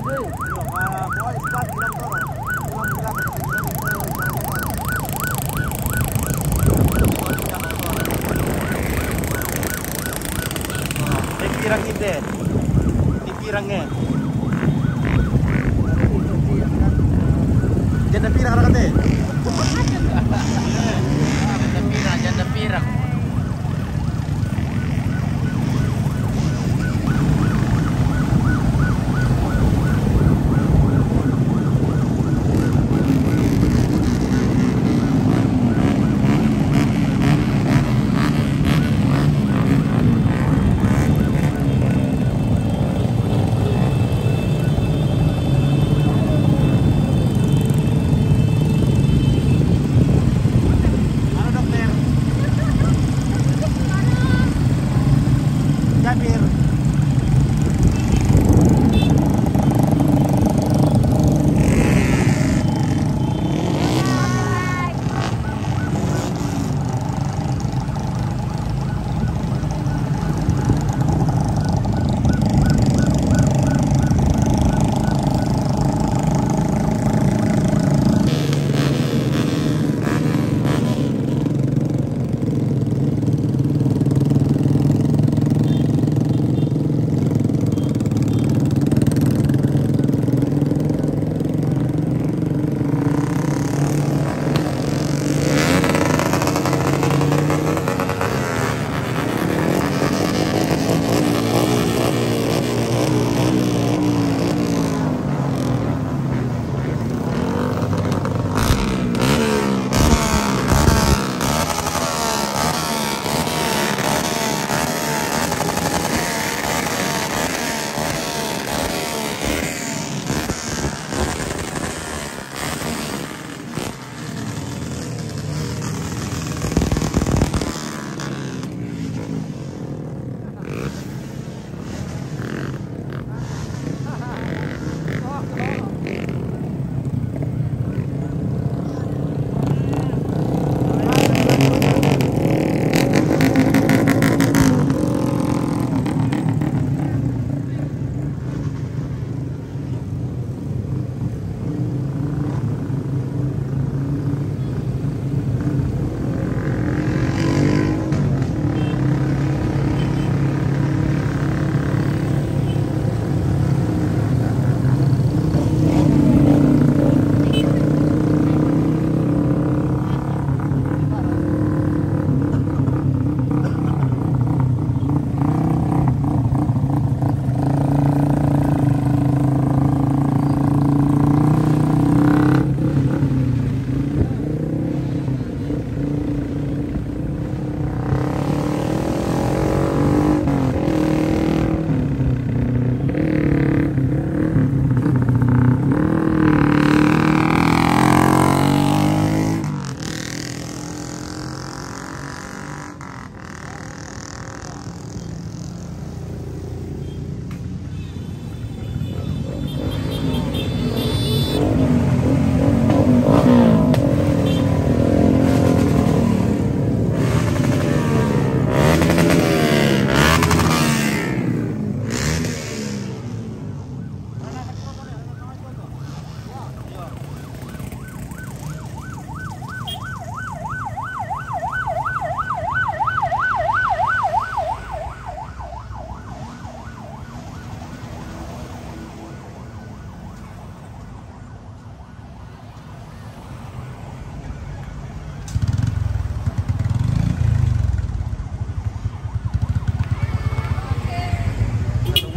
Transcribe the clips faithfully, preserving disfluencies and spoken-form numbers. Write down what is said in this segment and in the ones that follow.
Pirang ite. Pirang e. Janda pirang ra kate? Janda pirang, janda pirang. Halo, dokter. Japir.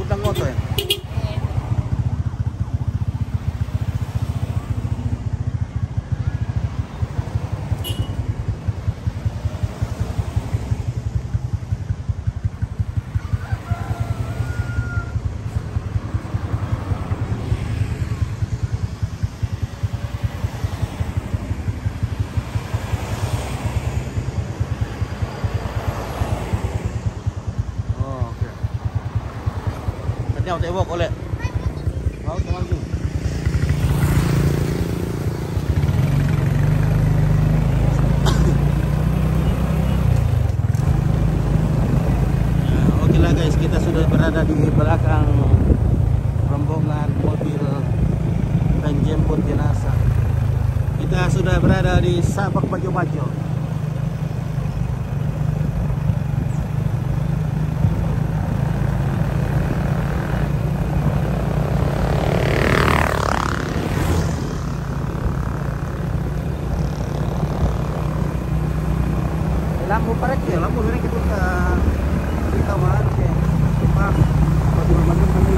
Utang motor ya? Oh, oke. Katanya otak wok oleh. Mau teman tu. Nah, oke lah guys, kita sudah berada di belakang rombongan mobil Jenazah. Kita sudah berada di Sabak Bajo-Bajo. Lampu paret ya, lampu ini kita, kita bawa ke Jepang. Bagaimana kami?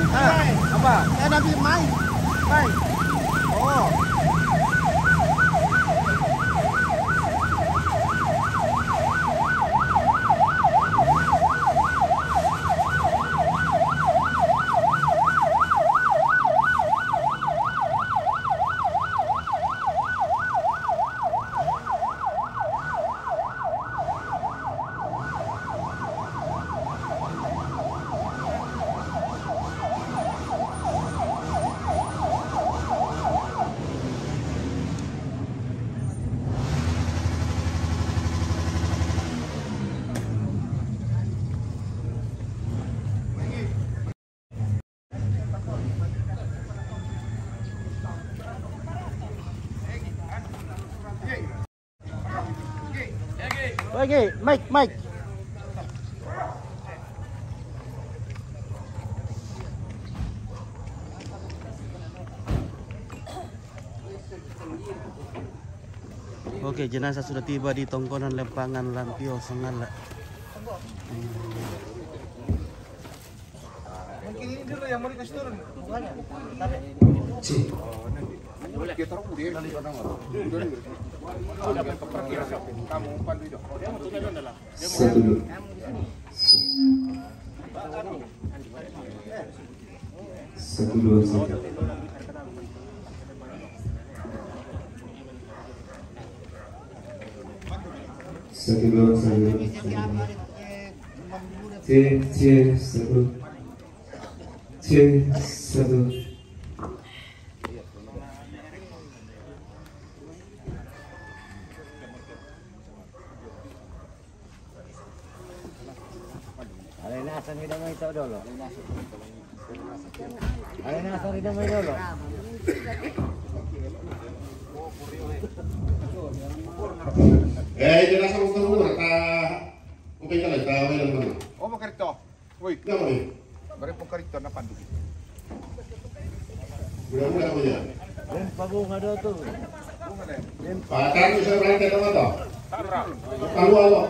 Ah, apa? Saya nabi mai. Mai. Oh. Oke, Mike, Mike. Oke, jenazah sudah tiba di Tongkonan Lempangan, Lampio, Songala. Mungkin ini dulu yang mau dikasih turun. Bukannya? Tapi Satu dua. Satu dua satu. Satu dua satu. C C satu. C satu. Alena, saan kita mau itu dulu? Alena, saan kita mau itu dulu? Eh, jelas, Bang Tunggu, kata, oke, kalau kita awal yang mana? Oh, mau kerja. Woi. Kenapa nih? Bari pungkarito na pandu. Mudah-mudahan aja. Lempa bunga do tu. Pak, taruh saya berangkat apa toh? Taruh. Taruh apa?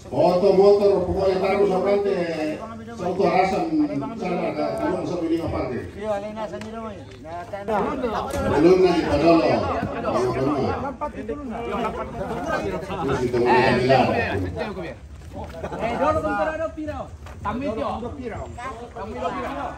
Motor, motor, pokoknya taruh saya berangkat. Sautu arasan sana ada taruh sampai lima parkir. Iya, lain asal ni rumah. Belum lagi padolo. Belum. Terus kita mau jalan-jalan. Eh, dolo, kung tirado, pira? Kami, tio. Kami, tio, pira?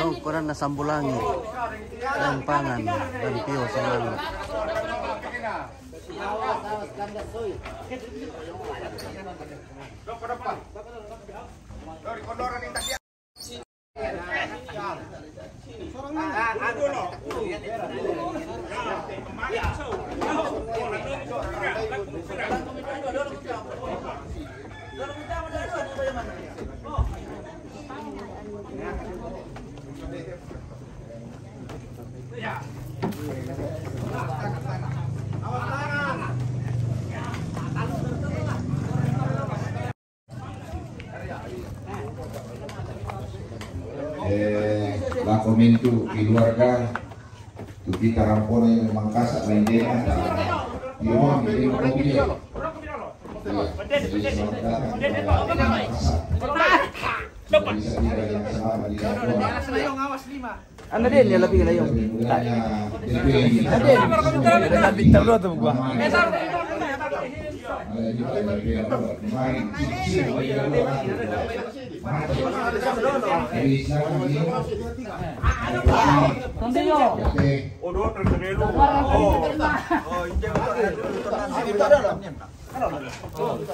Tongkonan na Sambulangi, Lempangan, Lampio, Songala. Lako mentu keluarga tu kita rampona yang Mangkasa lain dena. Dia mau dia mau kopi dia. Ya, jadi selamat datang kepada Mangkasa. Bisa tinggal yang selamat di Rampona. Anda dia ni lebih lain. Ada. Ada bintang dua tu gua.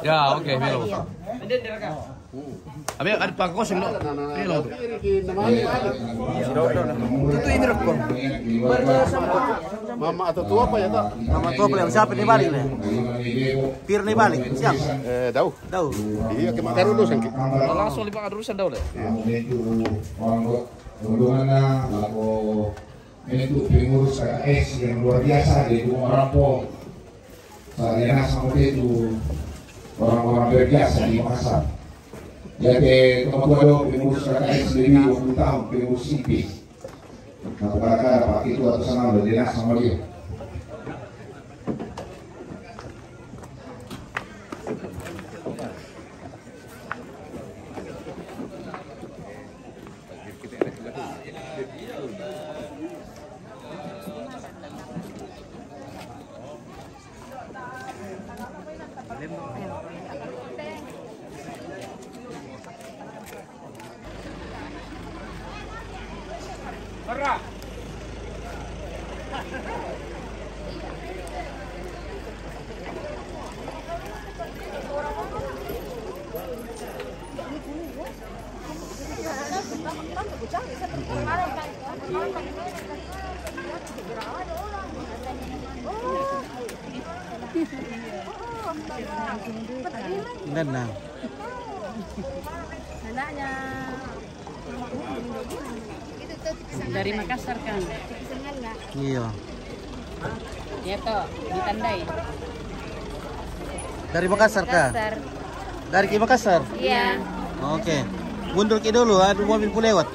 Ya, oke, Milo. Abi ada pakko sing lo. Ini lo. Itu ini rekor. Mama atau tua apa ya, tak? Nama tua paling siapa ni balik ni? Pir ni balik. Siap. Eh, tahu. Tahu. Iya, ke Makaru dulu sangki. Langsung lima urusan tahu deh. Rombongan lako mentu pengurus K K S yang luar biasa di Gunung Rampong. Saya sama itu orang-orang berjasa di Makassar. Jadi, teman-teman, pengurus K K S lebih dua puluh tahun, pengurus sipil. Nah, bukan ada Pak itu atau sana udah jelas sama dia. Nana. Anaknya. Dari Makassar kan? Iya. Ya toh, ditandai. Dari Makassar kah? Makassar. Dari ke Makassar? Iya. Oke. Mundur ke dulu, ada mobil pun lewat.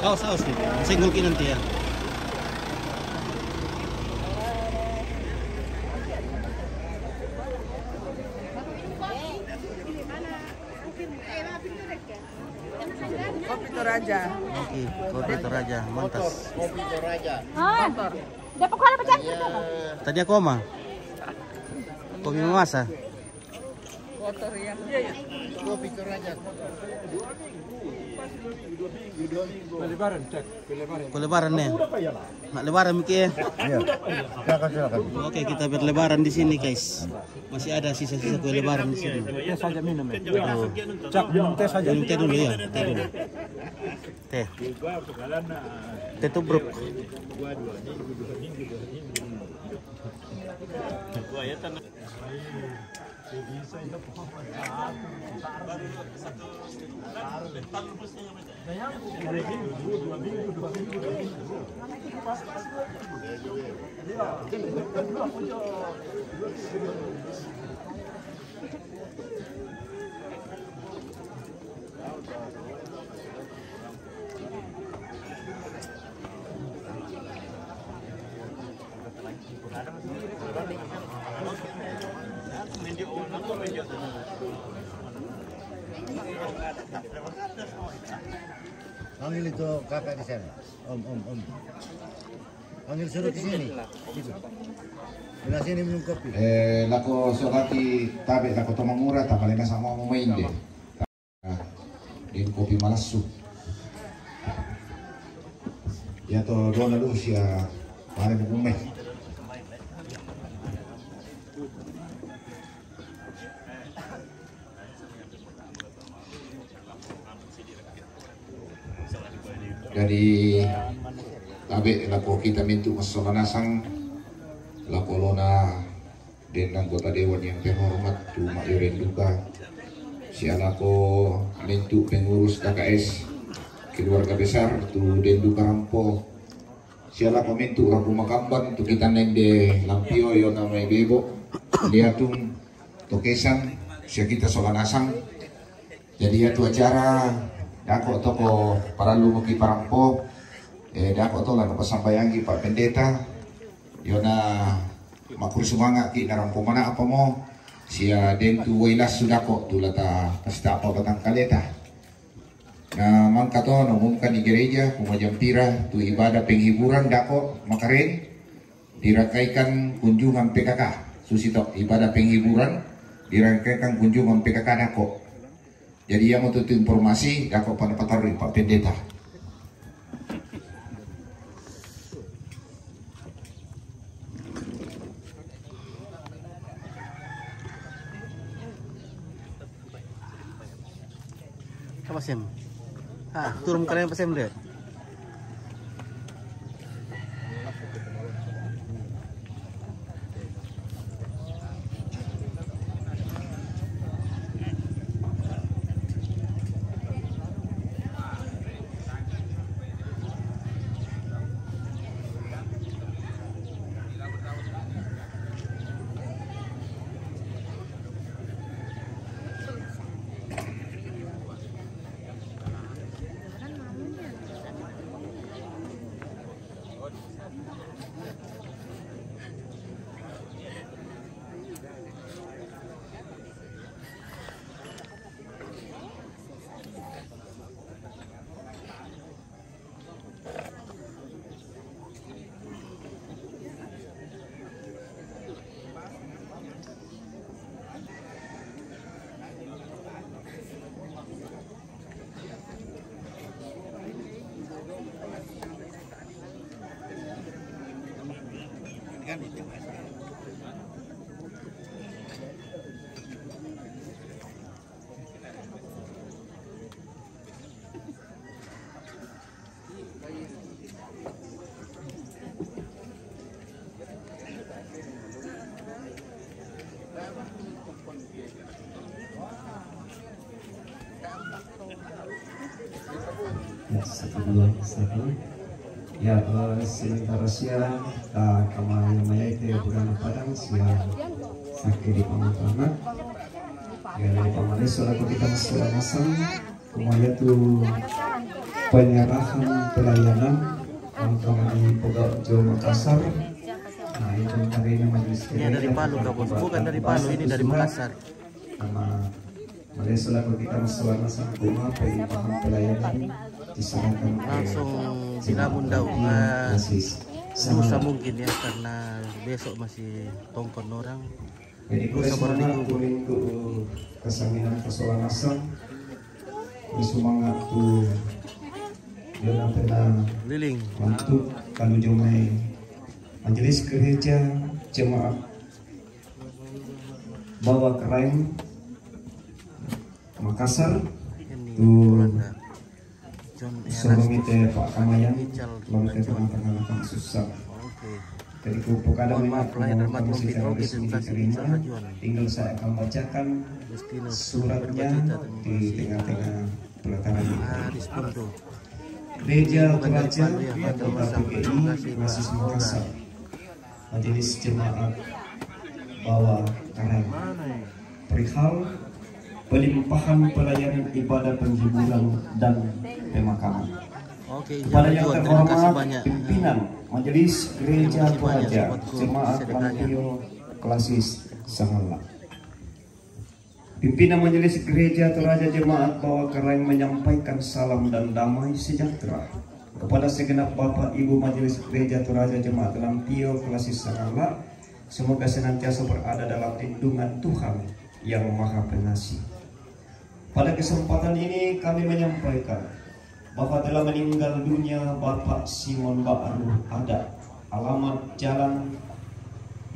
Awas, awas nih. Senggol ki nanti ya. Kopi Toraja. Oke, Kopi Toraja, mantas. Kopi Toraja. Ah, dapat kuala pecah. Tadi aku mah. Kopi masa. Kotor ya. Kopi Toraja. Lebaran, cek. Lebaran. Lebaran nih. Nak lebaran, Miki? Iya. Silakan, silakan. Oke, kita berlebaran di sini, guys. Masih ada sisa-sisa kue lebaran di sini. Teh saja minum ya. Tuh. Cak, minum teh saja. Minum teh dulu ya, teh dulu. Teh. Teh tubruk. Panggil itu kakak di sana. Om, om, om. Panggil suruh ke sini. Itu. Sebelah sini minum kopi. Eh, lako sokaki tabe lako Tomamura, tamalena sama mau main deh. Nah, di kopi malassu. Ya to dona lu sia mare buku mai. Jadi, tabe lako kita mintu massona nasang, lako lona dan anggota dewan yang terhormat, tu mak yoren duka, sialako mintu pengurus K K S, keluarga besar tu dendu karampo. Siala komentu raku makamban tu kita nende lampio yo namai bebo liatung tokesan sia kita solanasang. Jadi ya tu acara dako toko paralu muki parampo. Eh, dako tola no pasambayangi Pak Pendeta. Yona makur sumanga ki narampo mana apa mo sia dentu wailas sudako tulata pesta apa batang kaleta. Na mangkato no mungkan di gereja kumajampira tu ibadah penghiburan dako makaren dirakaikan kunjungan P K K. Susito ibadah penghiburan dirakaikan kunjungan P K K dako. Jadi yang untuk informasi dako pada patarui Pak Pendeta. Apa sem? Ah, turun kalian apa sem deh? Ya, satu, dua, satu. Ya, eh, sementara sia, eh, kama yang maya itu ya, bukan Padang, sia sakit di pangutana. Ya, dari pangutana, soalnya kita masih masang. Kumaya tu penyerahan pelayanan angka mani pegawai Jo Makassar. Nah, itu hari ini majelis. Ini dari Palu, kawan. Bukan dari Palu, ini dari Makassar. Nama majelis selaku kita masalah nasang kuma pelimpahan pelayanan diserahkan ke langsung sinabun dau, eh, lusa mungkin ya, karena besok masih tongkon orang. Jadi, lusa baru dikubur. Untuk kesaminan persoalan nasang. Semangat tu dia pernah liling untuk kalau jomai Majelis Gereja Jemaat Bawa Karaeng Makassar tu Solomite Pak Kamayan, Solomite tengah-tengah susah. Jadi, ku pekada memang kami secara resmi diterima. Tinggal saya akan bacakan suratnya di tengah-tengah pelataran ini. Gereja Toraja, Anggota P K I, Klasis Makassar. Majelis Jemaat Bawa Karaeng. Perihal pelimpahan pelayanan ibadah penghiburan dan pemakaman. Oke, kepada yang terhormat pimpinan Majelis Gereja Toraja, Jemaat Lampio Klasis Sangala. Pimpinan Majelis Gereja Toraja Jemaat Bawa Karaeng menyampaikan salam dan damai sejahtera kepada segenap Bapak Ibu Majelis Gereja Toraja Jemaat Lampio Klasis Sangala. Semoga senantiasa berada dalam lindungan Tuhan yang Maha Pengasih. Pada kesempatan ini kami menyampaikan bahwa telah meninggal dunia Bapak Simon Ba'ru Ada, alamat Jalan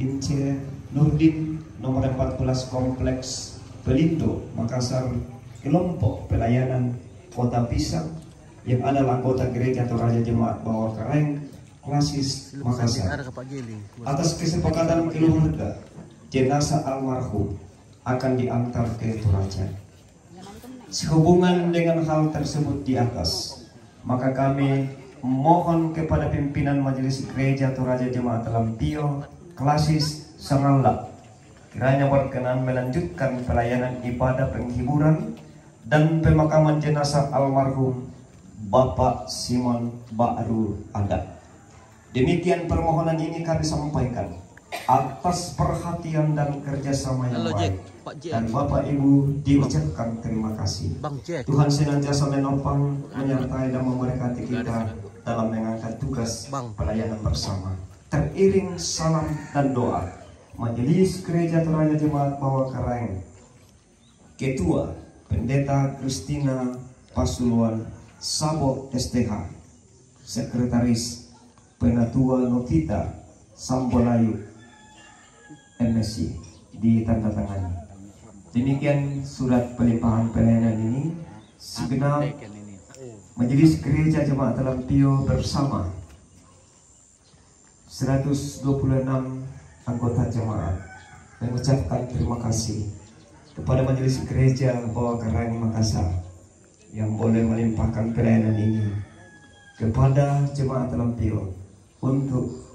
Ince Nurdin, nomor empat belas, Kompleks Pelindo, Makassar, Kelompok Pelayanan Kota Pisang, yang adalah anggota Gereja Toraja Jemaat Bawa Karaeng, Klasis Makassar. Atas kesepakatan keluarga, jenazah almarhum akan diantar ke Toraja. Sehubungan dengan hal tersebut di atas, Maka kami mohon kepada pimpinan Majelis Gereja Toraja Jemaat Lampio, Klasis Sangalla, kiranya berkenan melanjutkan pelayanan ibadah penghiburan dan pemakaman jenazah almarhum Bapak Simon Ba'ru Ada. Demikian permohonan ini kami sampaikan atas perhatian dan kerjasama yang Halo, baik Jack. Pak Jack. Dan Bapak Ibu diucapkan terima kasih. Bang Jack. Tuhan senantiasa menopang, menyertai dan memberkati kita dalam mengangkat tugas Bang. Pelayanan bersama. Teriring salam dan doa Majelis Gereja Toraja Jemaat Bawah Karaeng, Ketua Pendeta Kristina Pasuluan Sabo S T H, Sekretaris Penatua Novita Sambolayu M S C, ditandatangani. Demikian surat pelimpahan pelayanan ini segenap Majelis Gereja Jemaat Lampio bersama seratus dua puluh enam anggota jemaat mengucapkan terima kasih kepada Majelis Gereja Bawah Karaeng Makassar yang boleh melimpahkan pelayanan ini kepada jemaat Lampio untuk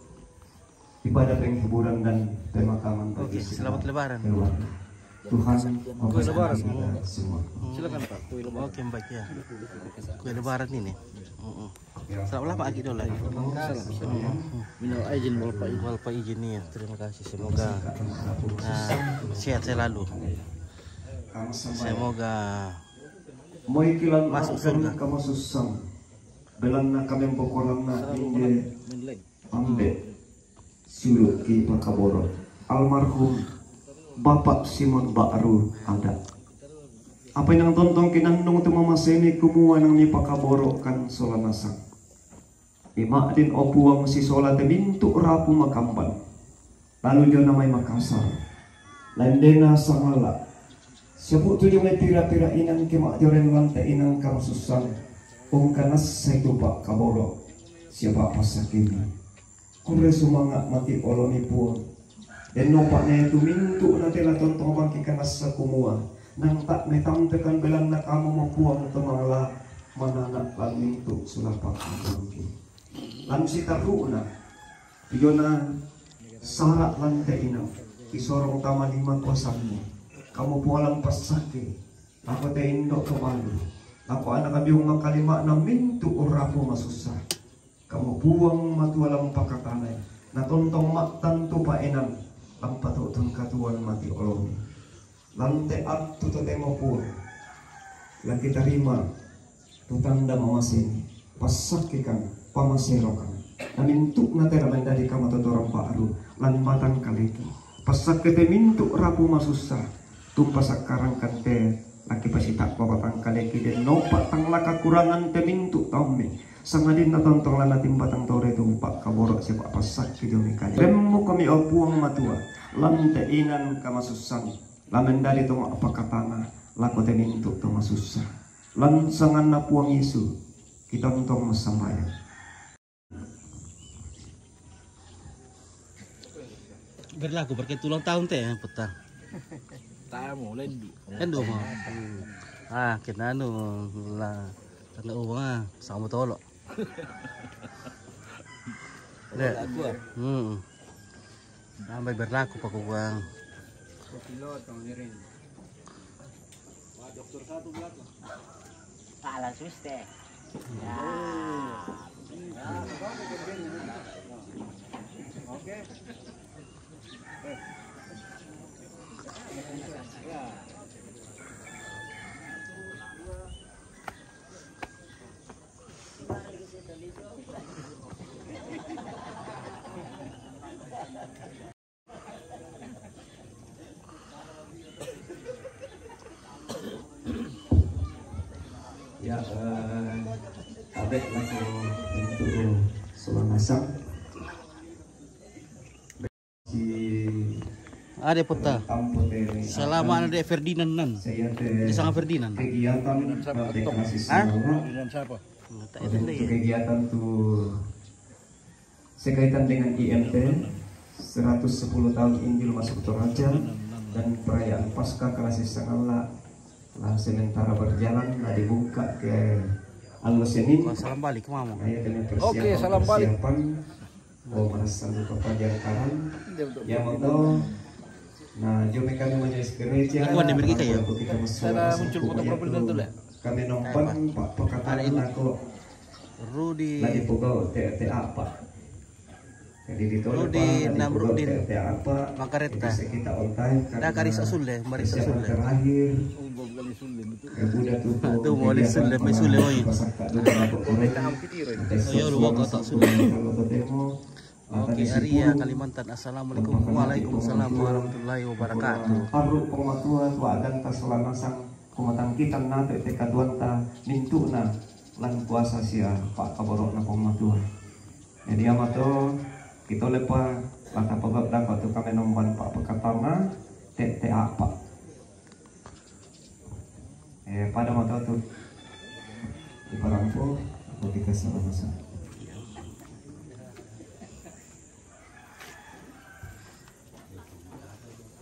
ibadah penghiburan dan pemakaman bagi Oke, selamat segenap Lebaran. Keluarga. Tuhan memberkati kita semua. Silakan, Pak, kue Lebaran. Oke, baik ya. Kue Lebaran ini. Mm-mm. Selamat lah, Pak Haji, dulu lah. Minal aidin wal faizin. Wal faizin, ya. Terima kasih. Semoga, ah, sehat selalu. Semoga Moi kilan masuk surga. Kamu susang. Belanna kami bokoranna inde ambe sulu ki pakaboro almarhum Bapak Simon Ba'ru Ada. Apa inang tontong kinannung tu mamaseni kumua nang mipakaboro kan sola nasang. Ima'din o Puang sisola te mintu' rapu makamban. Lalu jona mai Makassar. Laendena sangala. Siapu tu jomai pira-pira inang ke ma'joreng lante inang kamasussan. Ungkanassai tu pa'kaboro' sia pa'passakimi. Kurre sumanga' mati' olomi Puang. Denno pa'nai tu mintu' natela tontong bangki kanassa kumua, nang ta' metampekan belanna kamu mo Puang to mangala manana' lan mintu' sulapa' bangki. Lan sitarru'na, tu jona sara' lante inang, kisorong tama lima kuasammu, kamu Puang lan passake, lako te indo' to balu, lako ana' kabiung makalima'na mintu' urrapu masussa. Kamu Puang Matua lan pakatanai, na tontong ma'tantu paenan, lan pato'tun katuoan mati' olomi. Lan te attu totemo Puang, la kitarima tu tanda mamaseni, passakkekang, pamaserokan. Na mintu'na tera mendadi kamatotoran ba'ru, lan batang kaleki. Passakke te mintu' rapu masussa, tu pasakkarangkan te, laki pasita'pa batang kaleki dennopa tang laka kurangan te mintu' taummi. Sangadinna tontong lana timbatang tore tu pa'kaboro' sia pa'passakki dio mai kale. Remmukomi o Puang Matua, lan te inan kamasussan, la mendadi to ma'pakatana, lako te mintu' to masussa. Lan sanganna Puang Yesu, kitontong massambayang. Berlaku berkat ulang tahun te, ya, petang. Tamu, lendu. Lendu, mau. Ah, kita anu, lah, kena uang, ah, sama tolok. Dek. Hmm. Sampai berlaku pakai uang. Salah suster. Ya. Oke. Ya, eh, abet lako untuk semangasang. Ada peta. Selama ada Ferdinand nan. Di sana Ferdinand. Kegiatan. Hah? Ferdinand siapa? Untuk kegiatan tu sekaitan dengan I M T seratus sepuluh tahun Injil masuk Toraja dan perayaan Paskah Kalasi Sangalla lah sementara berjalan, lah dibuka ke Allo Senin. Wah, salam balik, Mama. Oke, salam balik. Oh, merasa lupa pelajaran. Ya, moto. Nah, jom kami menjadi gereja. Ikuan di Amerika ya? Kita muncul foto profil dulu ya. Kami nompan Pak Pekatan aku. Rudi. Lagi pukul T T A, Pak. Jadi di Rudi Namrudin Makareta. Dah kari Sasul deh, mari Sasul deh. Terakhir. Itu mau Sasul deh, mai Sasul deh, oi. Oh, ya, lupa kau tak Sasul. Oke, Arya Kalimantan. Assalamualaikum. Waalaikumsalam warahmatullahi wabarakatuh. Arru pamatua tua adanta salanasang kumatangkitan nate tekaduanta mintu'na lan puasa sia pa'kaborokna Puang Matua. Jadi amato kita lepa lata pagak dapat tu kami nomban pa pekatarna te te apa. Eh, pada mata tu di parangko, apa kita sama-sama.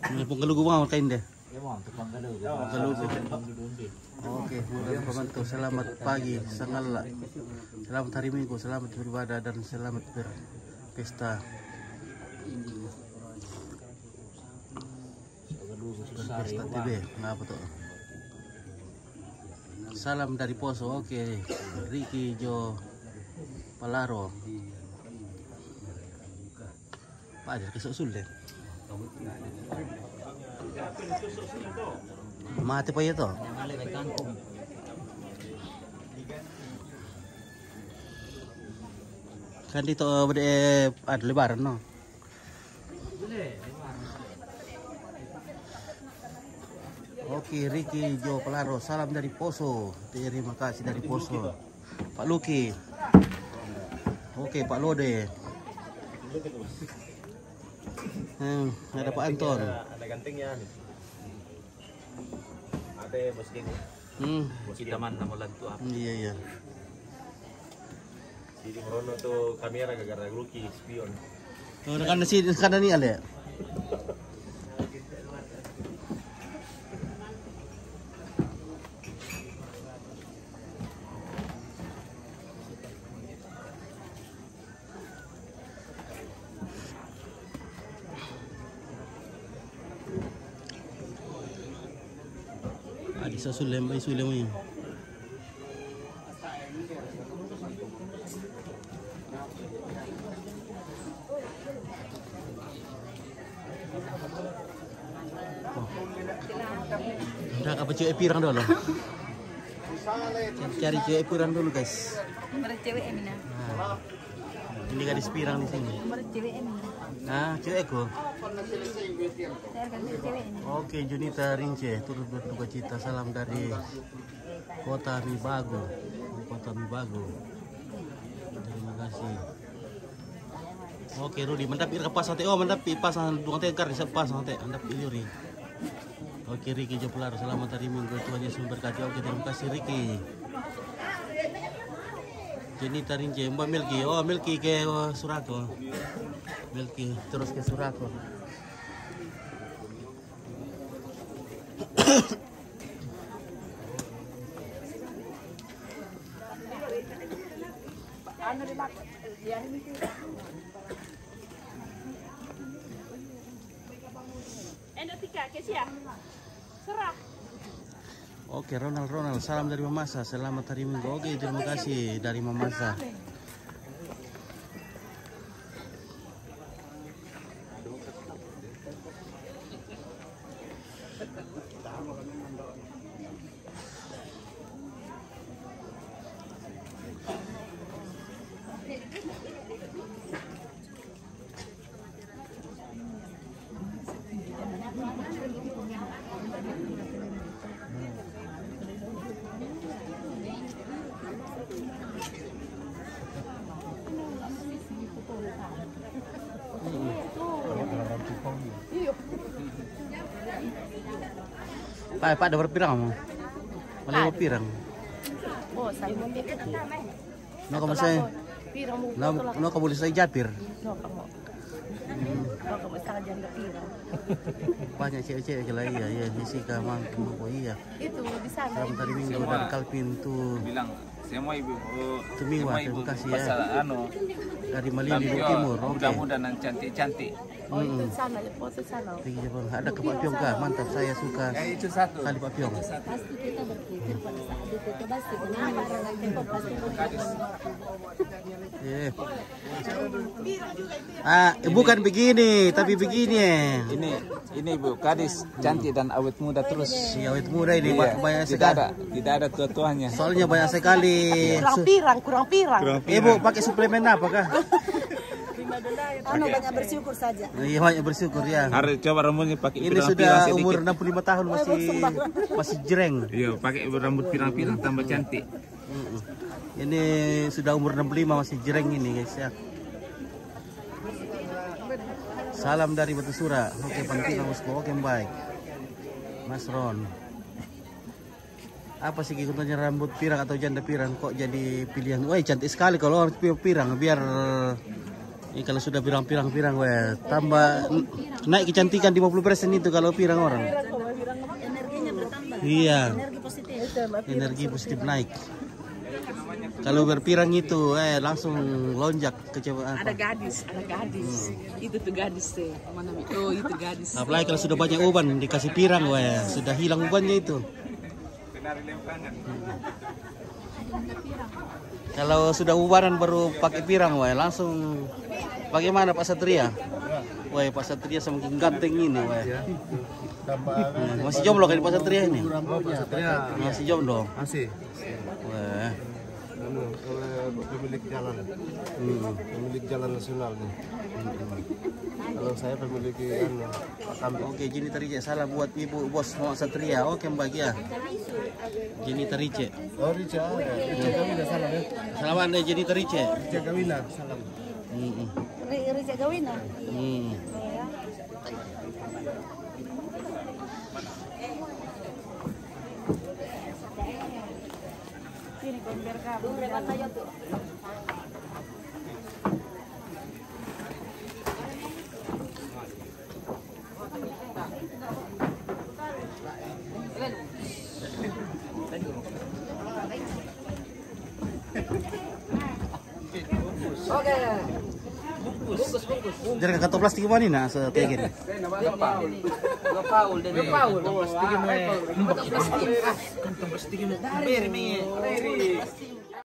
Ini pun kalau gua mau kain deh. Kalau gua. Oke, bulan pembantu, selamat pagi, sangalla. Selamat hari Minggu, selamat beribadah dan selamat berpesta. Berpesta T B, ngapa tuh? Salam dari Poso, oke. Ricky Jo Palaro. Pak, ada kesusul deh. Mati pa iya to. Kan dito, eh, ada lebaran, no? Oke, Ricky Jo Palaro, salam dari Poso. Terima kasih dari Poso. Pak Luki. Oke, Pak Lode. Hmm, ada Pak Anton. Ada gantengnya nih. Ada bos geng. Hmm. Kita mana mau lantu apa? Iya, iya. Jadi merono tuh kamera gara-gara Luki spion. Oh, kan si kan ni ale. Adi sa sulem, bay sulem yun. Dah apa cewek pirang dulu? Cari cewek pirang dulu, guys. Nomor cewek Emina. Nah, ini gadis pirang di sini. Nomor cewek Emina. Nah, cewekku. Saya ganti cewek ini. Oke, Junita Rince, turut berduka cita. Salam dari Kota Mibago. Kota Mibago. Terima kasih. Oke, Rudi, mantap, ira pas nanti. Oh, mantap, pas nanti, dua nanti, kar, pas nanti, mantap, Rudi. Oke, Ricky Joplar, selamat hari Minggu, Tuhan Yesus memberkati. Oke, terima kasih, Ricky. Jenny Tarinje, Mbak Melki. Oh, Melki ke, oh, Surako. Melki, terus ke Surako. Oke, Ronald, Ronald, salam dari Mamasa. Selamat hari Minggu. Oke, terima kasih dari Mamasa. Pak, Pak, ada berpirang kamu? Malah berpirang. Oh, saya mau. No kamu saya. Pirang mo. No, no kamu boleh saya japir. No kamu. No kamu, setengah jam dah pirang. Banyak cewek-cewek ke lah, iya, iya, di sini kamang, kamu kok iya. Itu di sana. Salam dari Minggu dari Calvin tuh. Bilang Semua ibu-ibu, tumiwa, semua ibu terima kasih ya. Pasal anu, dari Malindi, Lampion, Timur, oke. Muda-muda dan cantik-cantik. Oh, itu sana, foto sana. Tinggi Jepang. Ada ke Pak Piong kah? Mantap, saya suka. Ya, itu satu. Kali Pak Piong. Pasti kita berpikir pada saat itu, coba sih, kenapa orang Teko pasti berpikir? Eh. Ah, bukan begini, tapi begini. Ini, ini Bu, gadis cantik dan awet muda terus. Si awet muda ini. Iya, ba-, banyak tidak sekali. Ada, tidak ada tua-tuanya. Soalnya banyak sekali. Kurang su- pirang, kurang pirang. Kurang pirang. Ibu pakai suplemen apa kah? Anu, banyak bersyukur saja. Iya, banyak bersyukur ya. Harus coba rambutnya pakai. Ini pirang-pirang sudah sedikit. Umur enam puluh lima tahun, masih, masih jereng. Iya, pakai rambut pirang-pirang tambah cantik. Mm-mm. Ini sudah umur enam puluh lima masih jereng ini, guys, ya. Salam dari Batu Sura. Oke, Pantina Usko. Oke, baik. Mas Ron. Apa sih gunanya rambut pirang atau janda pirang kok jadi pilihan? Wah, cantik sekali kalau orang pi-, pirang, biar, eh, kalau sudah pirang-pirang-pirang, weh, tambah n-, naik kecantikan lima puluh persen itu kalau pirang orang. Iya. Energi positif. Energi positif naik. Kalau berpirang itu, eh, langsung lonjak kecewa apa? Ada gadis, ada gadis. Hmm. Itu tuh gadis tuh. Mana mi-, oh, itu gadis. Apalagi kalau sudah banyak uban, dikasih pirang, weh, sudah hilang ubannya itu. Kalau sudah ubanan baru pakai pirang, weh, langsung. Bagaimana Pak Satria? Weh, Pak Satria semakin ganteng ini, weh. Ya. Tambah, hmm, masih jomblo kan Pak Satria ini? Oh, Pak Satria. Masih jomblo. Masih. Weh. Anu, eh, pemilik jalan. Hmm. Pemilik jalan nasional nih. Hmm. Kalau saya pemilik, anu, Pak Kambing. Oke, Jenny Tarice. Salam buat Ibu Bos Muhammad Satria. Oke, Mbak Gia. Jenny Tarice. Oh, Rica. Rica Gawina, salam ya. Selamat deh, Jenny Tarice. Rica Gawina, salam. Hmm. Ri-, Rica Gawina. Hmm. Oke. Bungkus, bungkus. Jadi kantong plastik mana ini, nah, setinggi ini? Dua paul. Dua paul, dua paul. Kantong plastik ini. Kantong plastik ini. Beri mi.